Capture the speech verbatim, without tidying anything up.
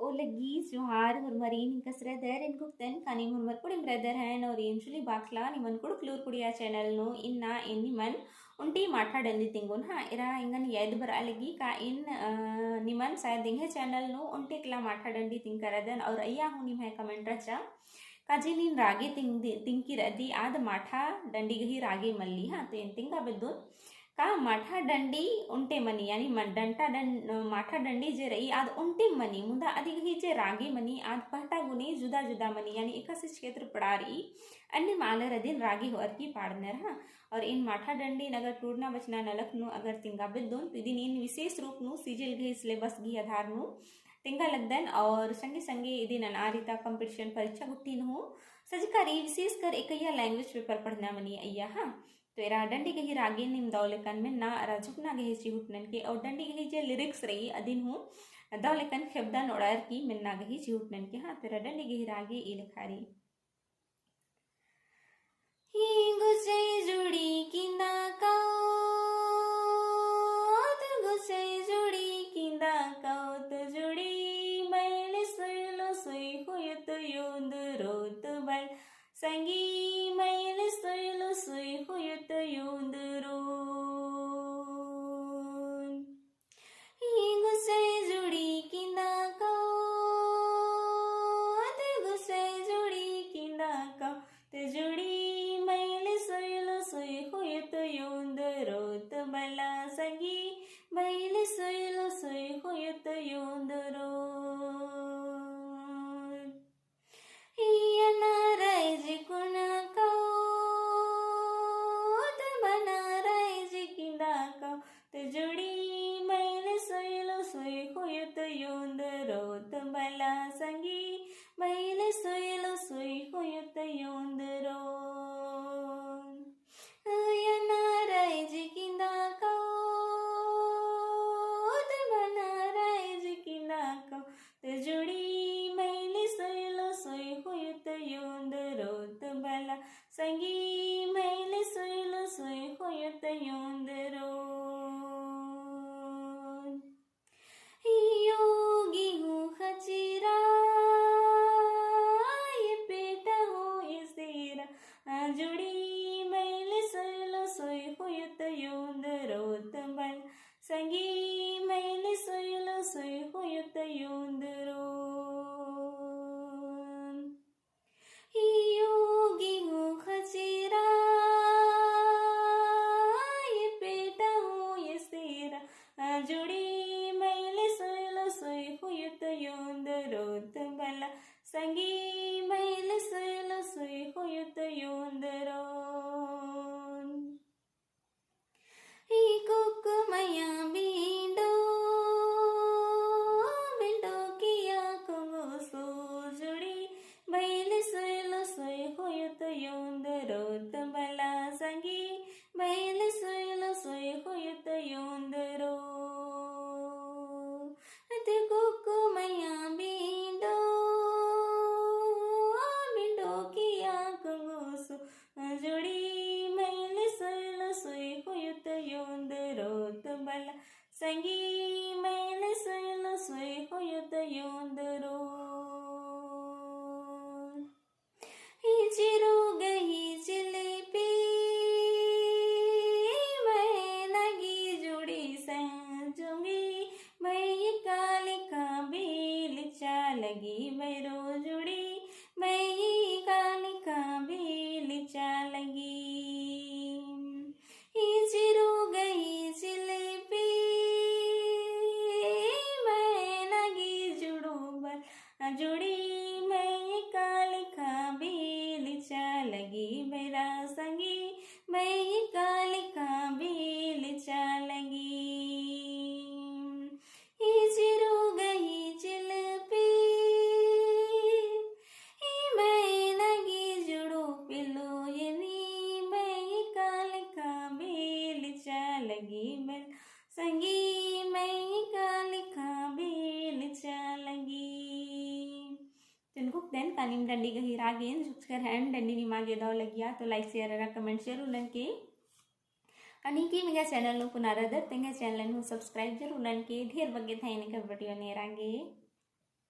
तो लग्गी जोहार होरमारिन, एन कसरदर एन कुक्तन कानी होरमर कुड़िम रअदर हन और एन जुली बाखला निमन कुँड़ुख़ लूर कुड़िया channel नू। इन्ना एन निमन उन्टी माठा डंडी तिंगोन। हाँ, एरा एंगन याद बरआ लग्गी का एन, अ, निमन शायद एंग्है channel नू उन्टी एकला माठा डंडी तिंगका रअदन और अइय्या हूँ निम्है comment रहचा का जे नीन रागे तिंग-, तिंगकी रअदी आद माठा डंडी गही रागे मल्ली। हाँ, तो एन तिंगा बेद्दोन का माठा डंडी उन्टे मनी, यानी मन-, डंटा डं-, माठा डंडी जे रई आद उन्टे मनी, मुदा अदी गही जे रागे मनी आद पहटा गुने जुदा जुदा मनी, यानी एकासे क्षेत्र पड़ा रई, अन्नेम आलर अदिन रागे होअर की पाड़नर। हाँ, और एन माठा डंडी नगर टूड़ना बचना नलख नू अगर तिंगा बेद्दोन तो इदिन एन विशेष रूप नू CGL गही syllabus गही आधार नू तिंगा लगदन और संगे संगे इदिन अनारिता competition परीक्षा गुट्ठिन हूँ सजका रई, विशेषकर एकइया language paper पढ़ना मनी अइय्या। हाँ, तो एरा डंडी गही रागेन नीम दव लेकन मेन्ना अरा झुकना गही चिहुटनन के और डंडी गही जे lyrics रई अदिन हूँ दव लेकन खेबदन ओड़ार की मेन्ना गही चिहुटनन के। हाँ, तो एरा डंडी गही रागे ई लेखा रई। ही गुसई जुड़ी किंदा कौ, तो गुसई जुड़ी किंदा कौ, तो जुड़ी मइल सुइलो सुई हुयत यूंद रोत बल संगी मइल सुइलो सुई हुयत यूंद रोत। ही गुसई जुड़ी किंदा कौ, ते गुसई जुड़ी किंदा कौ, ते जुड़ी मइल सुइलो सुई हुयत यूंद रोत बला संगी, मइल सुइलो सुई हुयत यूंद रोत। इयना राइज कुना कौ, ते बना राइज किंदा कौ, ते जुड़ी मइल सुइलो सुई हुयत यूंद रोत बला संगी, मइल सुइलो सुई हुयत यूंद रोत। अयना राइज किंदा कौ, ते बना राइज किंदा कौ, ते जुड़ी मइल सुइलो सुई हुयत यूंद रोत बला संगी, मइल सुइलो सुई हुयत यूंद रोत। इयो गेहूं खचिरा, ये पेटा हूँ इसिरा, आ जुड़ी मइल सुइलो सुई हुयत यूंद रोत बल संगी, मइल सुइलो सुई हुयत यूंद रोत। इयो गेहूं खचिरा, ये पेटा हूँ इसिरा, आ जुड़ी मइल सुइलो सुई हुयत यूंद रोत बला संगी, मइल सुइलो सुई हुयत यूंद रोत। ई कुक मया बिंडो, बिंडो किया कुंगुसु जुड़ी, मइल सुइलो सुई हुयत यूंद रोत बला संगी, मइल सुइलो सुई हुयत यूंद रोत। ते कुक मया बिंडो, बिंडो किया कुंगुसु जुड़ी मइल सुइलो सुई हुयत यूंद रोत बला संगी, मइल सुइलो सुई हुयत यूंद रोत। ही चिरु गही चिलिपी, मइना गही जुड़ी संजुंगी, मइय्याँ कालिखा बिलिचा लगी, बैरो जुड़ी मइय्याँ कालिखा बिलिचा लगी। ही चिरु गही चिलिपी, मइना गही जुड़ू बला जुड़ी, मइय्याँ कालिखा बिलिचा लगी, बैरा संगी मइय्याँ कालिखा बिलिचा लगी। ही चिरु गही चिलिपी, ही मइना गही जुड़ू पिल्लो एन्ने, मइय्याँ कालिखा बिलिचा लगी, बला संगी मइय्याँ कालिखा बिलिचा लगी। तो एन कुक्तन का नीम डंडी गही रागेन झुकचकर हन, डंडी निमा गे दव लगिया तो like, share अरा comment जरूर ननके। अनी की एंग्है channel नू पुना रअदर, तो एंग्है channel नू subscribe जरूर ननके। ढेर बग्गे थाइन एंग्है video ने रागे।